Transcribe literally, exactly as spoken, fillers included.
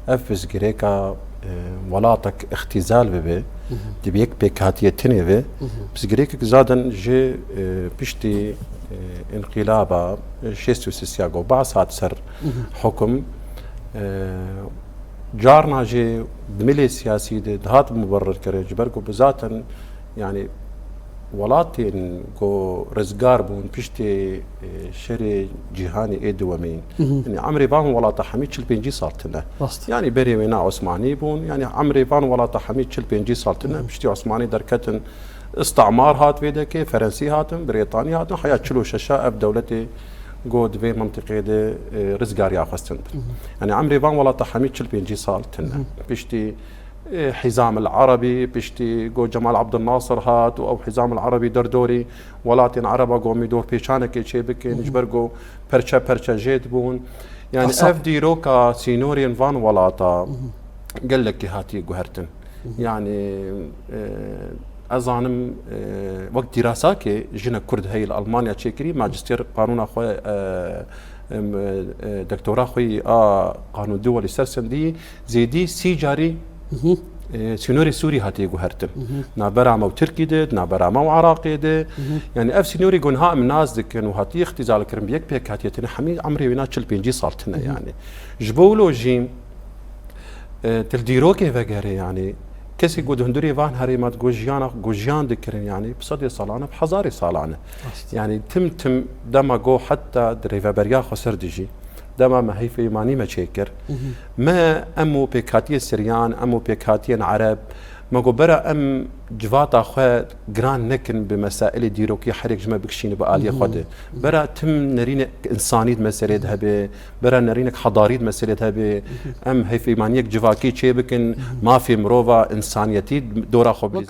Ev pirsgirêka, e, welatek îxtîzal bibe, di bir yek pêkhatiyê tinê ve, pirsgirêkek zaten ji, e, piştî, e, înqîlaba, e, şêst û sês ya ku Baas hat ser hukum, e, carna jî di milê siyasî de dihat muberrirkirin, ji ber ku bi zaten, yani, welatên ku rizgar bûn piştî, e, şerê cîhanê ê diwemîn. Hı hı. Yani, emrê van welata hemî çil pêncî sal tine. Rast. Yani, berê wêna Osmanî bûn. Yani, emrê van welata hemî çil pêncî sal tine. Hı hı. Piştî Osmanî derketin, îstimar hat vê dekê, Ferensî hatin, Brêtanî hatin. Heya çil û şeş ev dewletê ku di vê mintiqê de, e, rizgariya xwestin. Hı hı. Yani, emrê van welata hemî çil pêncî sal tine. Hı hı. Piştî, e, Hizam el Erebî, piştî ku Cemal Abdülnasir hat û ew Hizam el Erebî derdorî welatên Ereba ku em ê dorpêçanekê çê bikin, ji ber ku perçe perçe jê dibûn. Yani, ev dîroka sînorên van welata gelekî hatiye guhertin. Yani, e, ez zanim, e, wek dîrasakê jinek Kurd heye li Almanya çêkirî, majistêr qanûna xwe, e, em, e, doktora xwe yî a qanûn dû welî ser sendî, zêdî sî carî, e, sînorê Sûrî hatiye guhertin. Navbera me û Tirkî de, navbera me û Iraqê de. Yani ev sînorê ku niha em nas dikin û hatiye îxtîzal kirin, bi yek pêk hatiye tine, hemî emrê wêna çil pêncî sal tine yani. Ji bo wilo jî, e, til dîrokê vegerê yani, kesê ku di hundirê van herêma digo jiyana, ku jiyan dikirin yani, bi sedê salan e, bi hezarê salan e. Rast. Yani tim tim dema ku heta di rêveberiya xwe ser dijî, dema me heyfê îmanî me çêkir. Hı hı. Me em û pêkhatiyê Siryan, em û pêkhatiyên Ereb, me got bera em civata xwe giran nekin bi mesailê dîrokî, her yek ji me bikişîne bi aliyê xwe de. Hı hı. Bera tim nerînek însanî di meselê de hebe, bera nerînek hedarî di meselê de hebe, hı hı, em heyfê îmaniyek civakî çê bikin, hı hı, mafê mirova, însaniyetî dora xwe bilîzin.